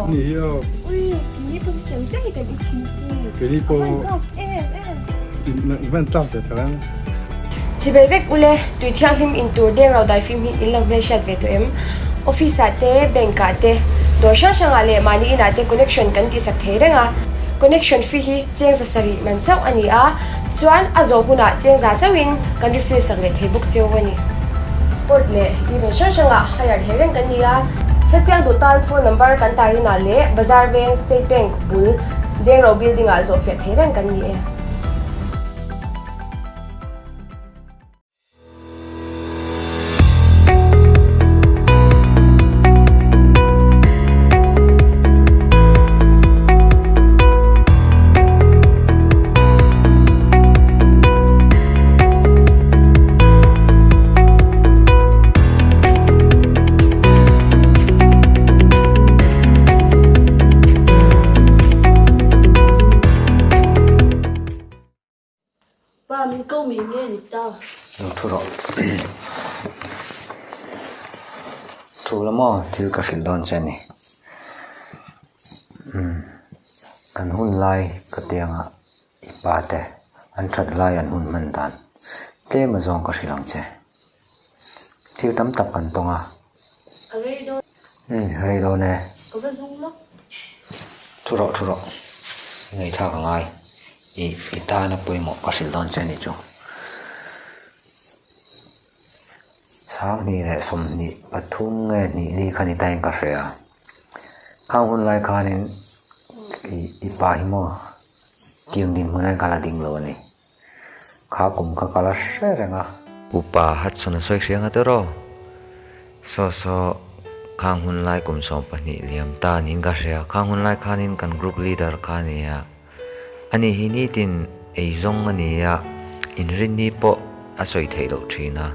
Ni hi aw. Ui, keini pawh hi tiang chiah hi kan i thin chi. Keini pawh. A van class em em. I van class ve tho em. Chibei vek ule, tui thianghlim in tur deng ro daifim hi in lo hmelhriat ve tawh em? Office ah te, bank ah te, dawr hrang hrang ah leh mahni inah te connection kan tihsak thei reng a. Connection fee hi cheng za sarih man chauh a ni a, chuan a zawh hunah cheng za chauhin kan refill sak leh thei bawk cheu a ni. Sport leh event hrang hrangah hire thei reng kan ni a, hrechiang duh tan phone number kan tarinah leh Bazar Veng State Bank bul Dengro Building ah zawhfiah thei reng kan ni e. Pa min ko mai nge ni ta. Lo thu rawh. Thu la maw thil ka hrilh dawn che a ni. Umm kan hun lai ka tiangah i pa te an that lai an hun hman dan tlem a zawng ka hrilh ang che. Thil tam tak kan tawng a. A rei dawn. Umm rei dawn e. Ka va zung lawk. Thu rawh thu rawh. Ngaihthlak a ngai. I i tana pawimawh ka hrilh dawn che a nih chu. Sanghnih leh sawmhnih pathum nge hnih ni kha ni tain ka hria. Khang hun lai khanin i i pa hi maw tiang dinhmun hian ka la ding lo a ni. Kha kum kha ka la hre reng a. Upa Hudson a sawi hriang a tawrh aw. Saw saw khang hun lai kum 12 liam ta niin ka hria. Khang hun lai khanin kan group leader kha a ni a. Ani hi nitin eizawng a ni a, inrinni pawh a sawi theih loh thin a.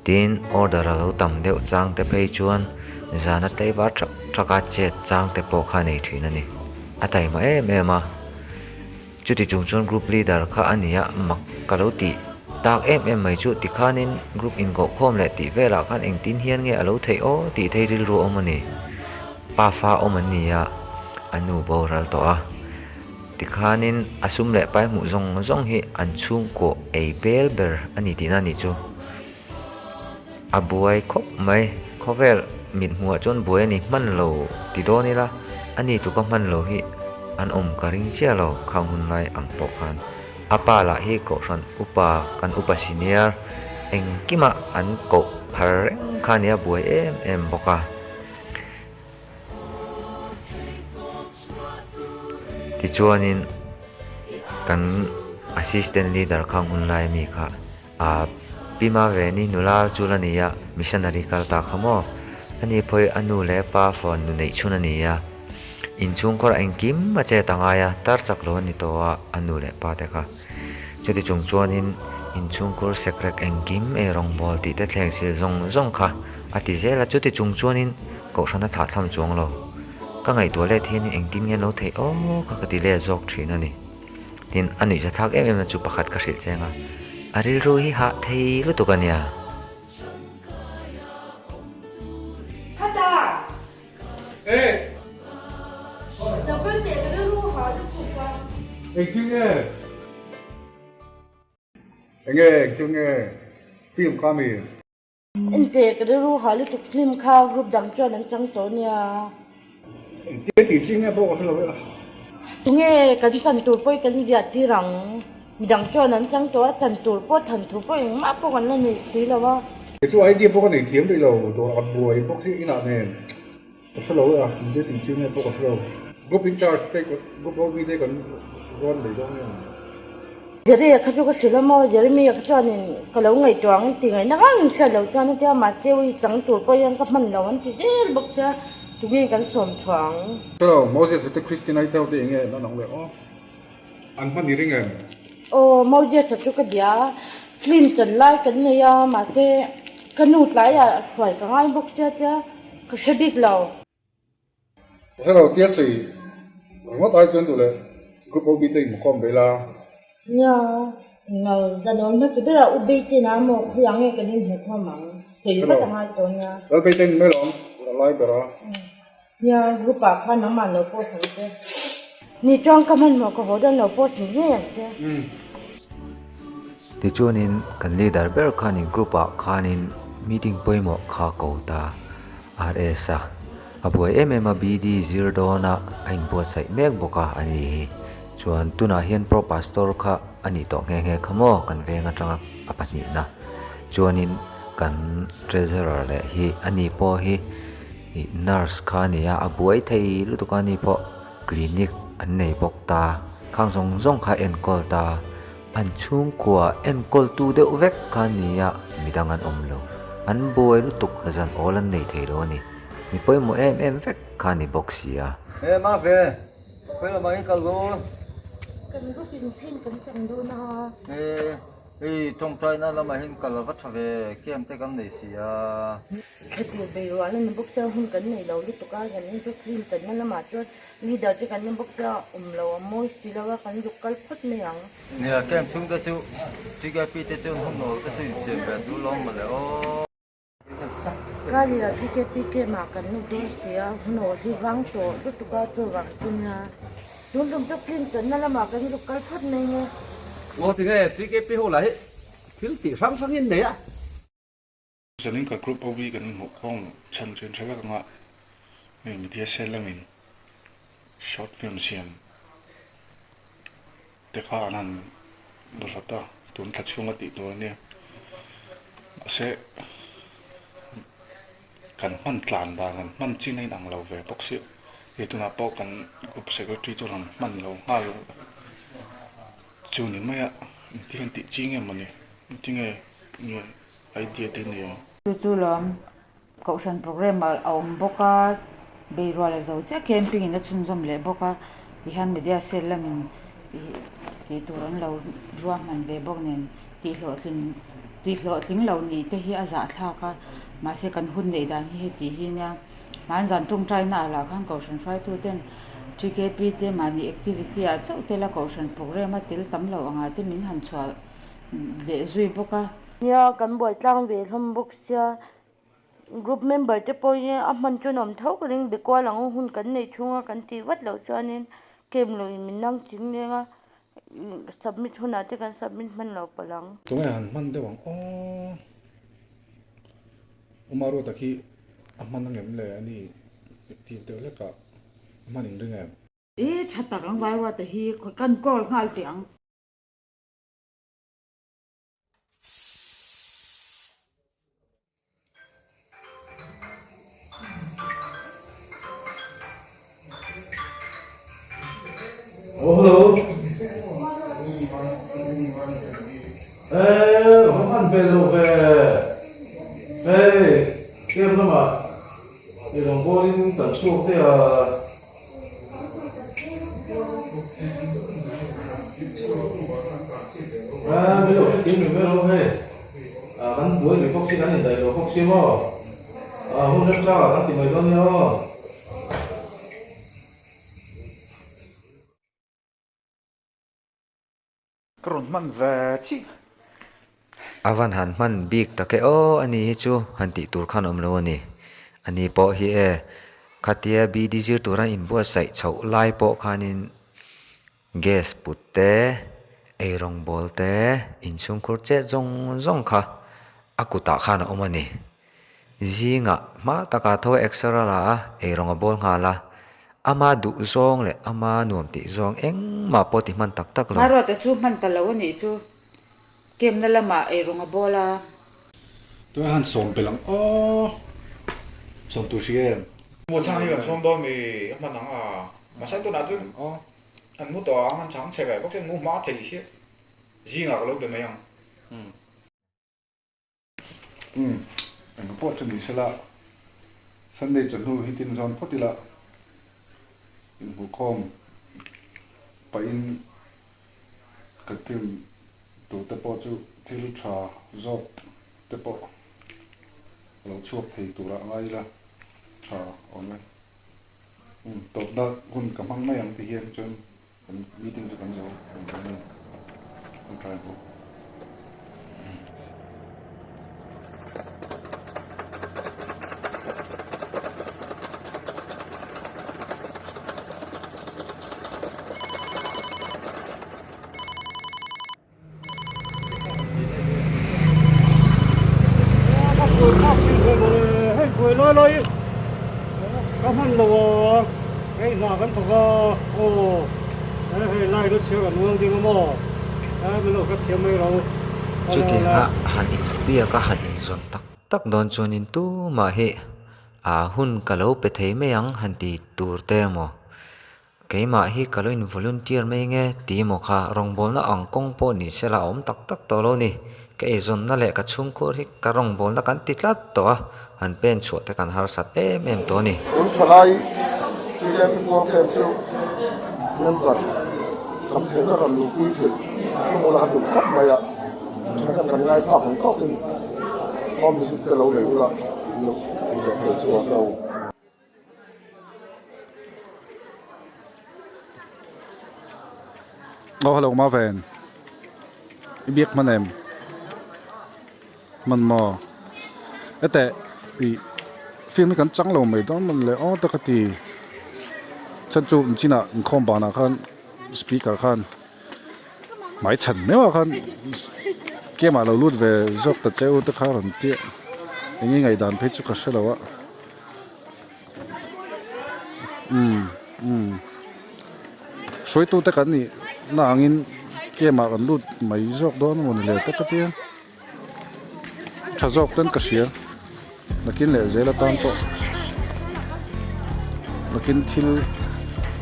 Tin, order a lo tam deuh chang te phei chuan zana tleivar thak thaka chet chang te pawh kha a nei thin a ni. A taima em em a. Chuti chung chuan group leader kha a nia mak ka lo tih tak em em mai chu tikhanin group inkohkhawm leh tih velah khan engtin hian nge a lo theih aw tih thei rilru awm a ni. Pa fa awm an ni a, a nu boral tawh a. Tikhanin a sum leh pai hmuh zawng zawng hi an chhungkaw ei bel ber a ni tihna a nih chu. A buai khawp mai, khawvel mit hmuhah chuan buai a ni hman lo ti dawn ila, a ni tluka hman lo hi an awm ka ring chiah lo khang hun lai ang pawh khan. A pa lah hi kohhran upa kan upa senior engkimah an koh phar reng kha nia buai em em bawk a. Tichuanin kan assistant leader khang hun lai ami kha Aa Pi Maveni nula chu la ni a, missionary kal ta kha maw? Ani pawhi a nu leh pa phone nu neih chhun a ni a, inchhungkhawr engkim a chet a ngai a, tar chak lo a ni tawh a, a nu leh pa te kha. Chuti chung chuanin inchhungkhur sekrek engkim ei rawngbawl tih te thleng sil zawng zawng kha a ti zel a, chuti chung chuanin kohhran a thahthlam chuang lo. Ka ngaihtuah let hianin engtin nge an lo theih aw kha ka ti let zawk thin a ni. Tin, a nuihza thlak em em na chu pakhat ka hrilh cheng a, a rilru hi hah thei lutuk a nia. Hata! E! Lo kal teh ka rilru hah lutuk a. Engthil nge? Enge engthil nge? Film kha mi? Enteh ka rilru hah lutuk film kha group dang chuan an chang tawh nia. Engtia tih chi nge pawh ka hrelo e. Tunge kan chan tur pawh hi kan ziah tir ang. Midang chuan an chang tawh a, chan tur pawh than thu pawh engmah pawh kan la nei si lo a. Kei chu idea pawh ka nei thiam rih lo, dawr a buai bawk hi inah nen ka hrelo e a, engtia tih chi nge pawh ka hrelo. Group in charge te group ho mi te kan rawn nei dawn nge. Jerry-a kha chu ka hrilh a maw? Jeremy-a kha chuanin ka lo ngaihtuah ang ti ngaihna ngang in hriat loh chuan a tia mahse ui chang tur pawh hian ka hman lo an ti zel bawk sia tunge kan sawm chhuah ang. Hello, Moses te Christina i te ho te enge an ang leh aw? An hman i ring em? Aw, Moses-a chu ka bia a, film chan lai kan nei a mahse ka nu tlaiah hruai ka ngai bawk sia tia ka hre bik lo. Hre lo tia sawi ringawt ai chuan duh leh group OB te in khawm ve ila. Nia, englo zan awm hmasa ber a U Beiten a maw khawiah nge kan inhmuh khawm ang? Sawi vat a ngai tawh nia. Lal Beiten mai lawm, a lai ber a. Nia group ah khan nangmah lo post ang che. Ni chuan ka hmanhmawh ka haw dawn lo post ni ngei ang che. Tichuanin kan leader ber khanin group ah khanin meeting pawimawh kha ko ta RS a a buai em em a BD zir dawn a a inbuatsaih mek bawk a a ni hi. Chuan tunah hian pro pastor kha a nih tawh nghe nghe kha maw kan veng atanga a pahnihna. Chuanin kan treasurer leh hi a ni pawh hi Ih nurse kha a ni a, a buai thei lutuk a ni pawh clinic an nei bawk ta, khang zawng zawng kha enkawl ta, an chhungkua enkawl tu deuh vek kha a ni a, midang an awm lo, an buai lutuk zan awl an nei thei lo a ni, mi pawimawh em em vek kha a ni bawk si a. He ma ve, khawi lamah hi kal dawn? Kan group in pin kan chang dawn a. He. Hei tawngtaina lamah hian kal a va tha ve, camp te kan nei si a. Thla tur bei rual a ni bawk chuan hun kan nei lo lutuk a, kan in chu film tanna lamah chuan leader te kan ni bawk chuan awm lo a mawi si lo a, kan zuk kal phawt mai ang. Nia, camp chhung te chu TKP te chuan hun awl te chu insiam ve duh lo mawle aw. Kali ah TKP camp ah kan lut dawn si a, hun awl hi vang tawh lutuk a chuvang chu nia. Tun tum chu film tanna lamah kan zuk kal phawt mai nge. Aw tinge TKP ho lah hi thil tih hrang hrang in nei a. Zanin ka group ho hi kan inhmuh khawm chhan chu in hre vek ang a, hei media cell lamin short film siam te kha an han rawt a, tun thla chhunga tih tur a nia. Mahse kan hman tlan dan kan hman chin a inang lo ve bawk si. Hei tunah pawh kan group secretary chuan han hman lo nghal chu ni mai a, engtin hian tih chi nge mawni, engtin nge nge idea te nei ang. Chu chu lawm Kohhran programme a awm bawk a, beirual a zo chiah camping in a chhunzawm leh bawk a, tihian media cell lamin ih tih tur an lo ruahman ve bawk nen tihhlawhtlin tihhlawhtling lo nih te hi a zahthlak a, mahse kan hun neih dan hi heti hi nia hmanzan tawngtaina ah lah khan kohhran hruaitu ten TKP te mahni activity ah chauh tel a kohhran programme a tel tam loh angah te min han chhuah leh zui bawk a. Nia kan buai tlang ve hlawm bawk sia. Group member te pawh hi a hman chuan awm tho ka ring be kual ang hun kan neih chhunga kan tih vat loh chuanin camp lo in min nang ching leng a submit hunah te kan submit hman lo palh ang. Tunge han hman deuh ang aw. Uma Ruata khi a hman angem le a ni active deuh hlek a, a hman in ring em? I tha tak ang vai Ruata hi kan call nghal teh ang. Oh hello. Eh, ka hman ve lo ve. Hei, kem lamah i rawn bawlin kan chhuak te a. A min lo hrethiam reng mai lo hei. A kan buai ve bawk si kan indaih lo bawk si maw. A hun remchangah kan ti mai dawn nia aw. Ka rawn hman ve chiah. A van han hman bik tak e aw a ni hi chu han tih tur khan awm lo a ni. A ni pawh hi e khatia BD zir tura inbuatsaih chhoh lai pawh khanin gas put te, eirawng bawl te, inchhungkhur chet zawng zawng kha a kutah khan a awm a ni. Zingah hma takah tho exer a la a, eirawng a bawl nghal a. Ama duh zawng leh ama nuam tih zawng engmah pawh ti hman tak tak lo. Hmaruata chu hman ta lo a nih chu kemna lamah eirawng a bawl a. Tunah han sawm belh ang aw, sawm tur hri em? Maw chhang hi kan sawm dawn mi a hman ang a, mahse tunah chuan an mu tawh ang, an chhang chhe ve bawk chuan mu hma thei si, zingah ka lo be mai ang. Umm, eng pawh chu ni sela, Sunday chawhnu hi tin zawn phawt ila, inhmuhkhawm pahin kan film tur te pawh chu thil tha zawk te pawh a lo chhuak thei turah ngai ila tha awm e. Umm, tawpna hun ka hmang mai ang ti hian chuan Kan meeting chu kan zo kan zo mai kan try bawk. Sawi lai lai ka hman lo a, hei hna kan thawk a, aw he hei line a chhiar an welding a maw, he min lo hrethiam mai ro, awle awle. Chutianga han inbiak a han inzawn tak tak dawn chuanin tumah hi aa hun ka lo pe thei mai ang han ti tur te emaw Keimah hi ka lo in volunteer mai nge ti maw kha rawngbawlna ang kawng pawh ni se la a awm tak tak tawh lo ni. Ka eizawnna leh ka chhungkhur hi ka rawngbawlna kan ti tlat tawh a, han pen chhuah te kan harsat em em tawh a ni. Tun thalai TM Kuangthen chu member tam theihna rawn luhpui theih emaw la kan duh khawp mai a, thahnem kan ngai phak ang tawkin home visit te lo nei ula lo ti leh thei chuan lo. Aw hello Maven i biak hman em hman maw heteh ih film hi kan chang lo mai dawn mawn le aw te ka ti chhan chu chinah inkhawm banah khan speaker khan hmai chhan meuh ah khan game ah lo lut ve zawk ta che u te kha rawn tia eng nge ngaihdan phei chu ka hre lo a. Umm umm hruaitute kan nih na angin game ah kan lut mai zawk dawn emaw ni le te ka tia tha zawk ten ka hria nakin leh zel atan pawh nakin thil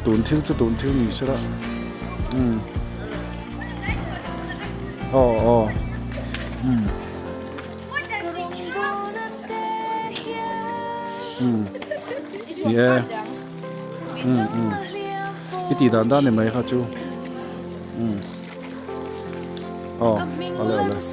tun thil chu tun thil ni sela umm aw aw umm. Umm ni e umm umm i tih dan dan ni mai kha chu umm aw awle awle umm ni.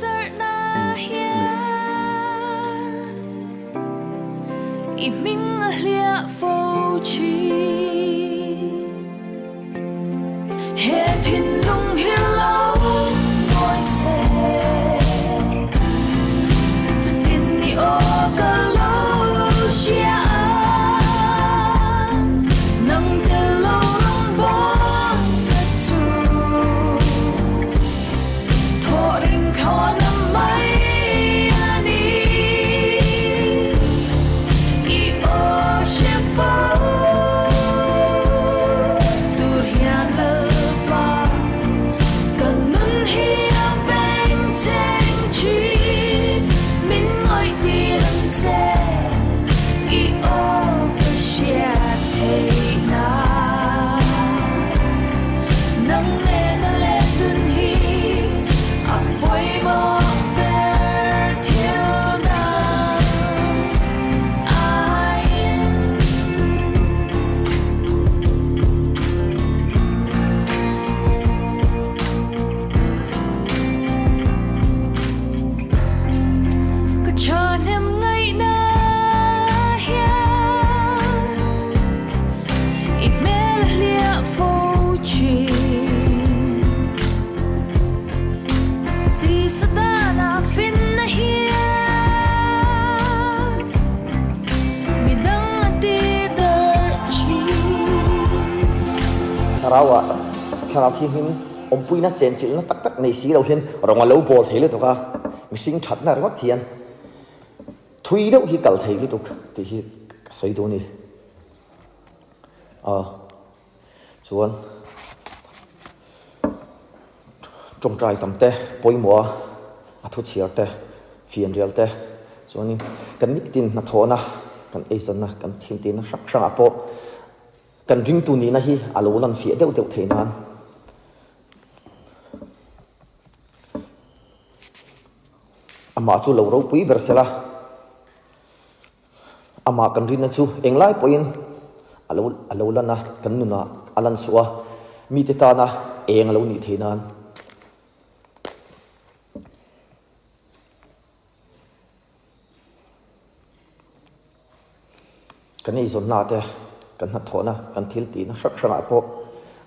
Thlarau ah thlarau thianghlim awmpuina chenchilhna tak tak nei si lo hian rawng a lo bawl thei lutuk a, mihring thatna ringawt hian thui deuh hi kal thei lutuk tih hi ka sawi duh a ni. Aw chuan tawngtai tam te pawimawh a a thu chhiar te fianrial te chuanin kan nitin hnathawhna kan eizawnna kan thiltihna hrang hrangah pawh kan ringtu nihna hi a lo lan fiah deuh deuh theih nan amah chu lo ropui ber sela. Amah kan rinna chu englai pawhin a lo a lo lan a, kan nunah a lan suh a, mite tana eng a lo nih theih nan. Kan eizawnna te, kan hnathawhna, kan thil tihna hrang hrangah pawh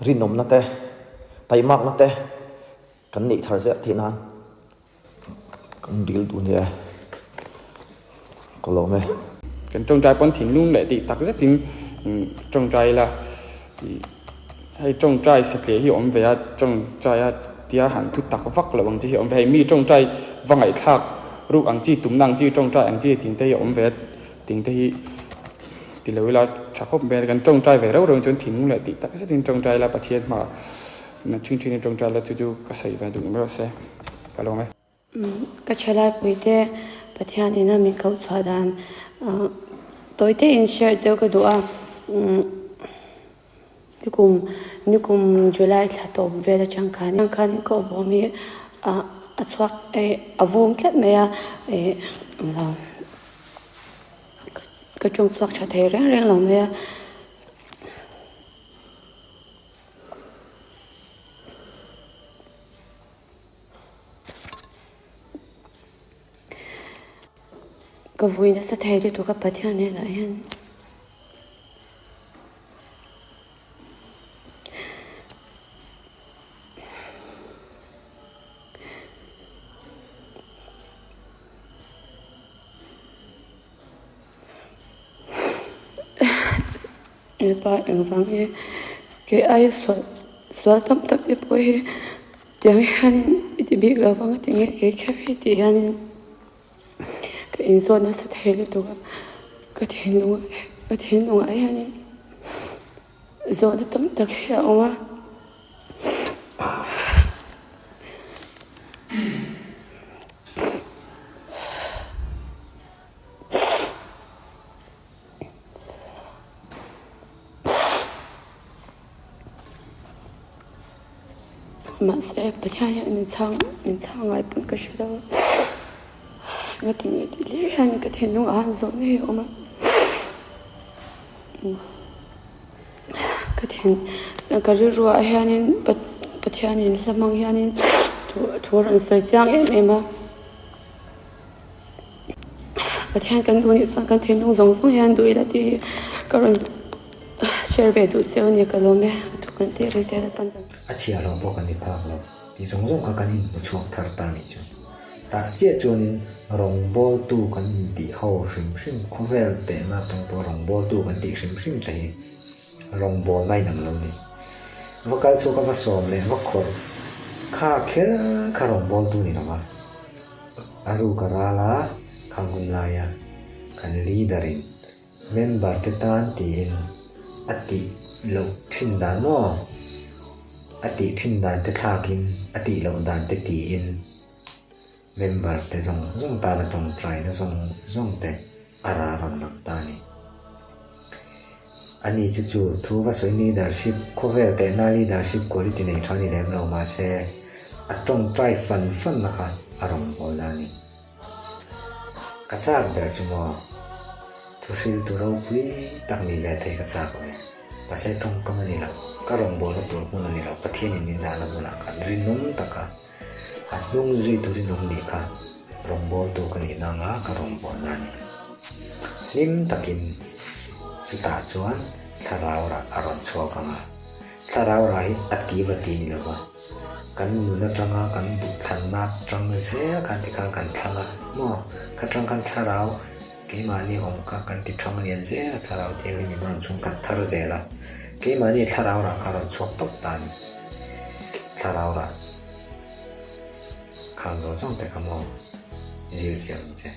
rinawmna te, taimakna te kan neih thar zel theih nan. Kan dil duh nia ka lawm e. Kan tawngtai pawn thinlung leh tih tak zetin tawngtai ila hei tawngtai satliah hi a awm ve a tawngtai a tia han thu tak vak loh ang chi hi a awm ve a hei mi tawngtai va ngaihthlak ruk ang chi tumna ang chi tawngtai ang chi tih te hi a awm ve a. Ting te hi ti lo ila tha khawp mai a, kan tawngtai ve reuh reuh chuan thinlung leh tih tak zetin tawngtai ila Pathian hmaah ṭhing ṭhingin tawngtai ila chu chu ka sawi ve duh mai rawh se ka lawm e. Ka ṭhalaipui te Pathian ina min koh chhuah dan tawi te in share cheu ka duh a, nikum nikum July thla tawp vel atang khan khan ka awm hi a chhuak a vung tlat mai a ih ka tawng chhuak tha thei reng reng lo mai a. Ka vui nasa thei lutuk a Pathian hnenah hian. Hepa engvang nge kei aia sual sual tam tak te pawh hi tiang hianin i ti bik lo vang a ti nge kei kher hi tih hianin ka inzawn nasa thei lutuk a ka thinlung ka thinlungah hianin zawhna tam tak hi a awm a. Mahse Pathian hian min chhang min chhang ngai pawn ka hre lo a engati nge tih hlir hian ka thinlung ah han zawh ngei a awm a ka thin ka rilru ah hianin Pathianin hla hmang hianin thu a rawn sawi chiang em em a. Pathian kan duh anih chuan kan thinlung zawng zawng hian duh ila tih hi ka rawn share ve duh che a ni ka lawm e a thu kan tih rei te la pan kan. A chhiah lo pawh kan ni phak lo tih zawng zawng kha kan inhmu chhuak thar ta anih chu. Tah chiah chuanin rawngbawltu kan intih ho hrim hrim khawvel tehna atang pawh rawngbawltu kan tih hrim hrim te hi rawngbawlna inang lo ni. Va kal chhuak a va sawm leh va khawrh kha kher kha rawngbawltu ni lova. A ruk a ral a, khang hun laia kan leader in member te tan tiin a tih loh thin dan maw? A tih thin dan te thlakin a tih loh dan te tiin member te zawng zawng tana tawngtaina zawng zawng te a ra rawn lang ta a ni. Ani chu chu thu va sawi leadership khawvel tehna leadership quality nei tha ni lem lo mahse a tawngtai fan fan na kha a rawn bawl na a ni. Ka chak ber chu maw thu hriltu ropui tak ni ve thei ka chak ve. Mahse tawngkam a ni lo, ka rawn bawlna tur hmun a ni lo, Pathianin min dahna hmunah khan rinawm taka a hnung zui tur rinawm nih kha rawngbawltu ka nihna anga ka rawngbawlna a ni. Hlim takin chutah chuan thlarau rah a rawn chhuak ang a, thlarau rah hi a ti va ti ni lova, kan nun atanga kan duhthlanna atang zel khan tikhan kan thlang a maw, kha tang khan thlarau keimahni awm kha kan ti thang lian zel a, thlarau thianghlim in rawn chhungkhat thar zel a, keimahni thlarau rah kha rawn chhuak tawp ta a ni, thlarau rah khang zawng zawng te kha maw zir chiang ang che.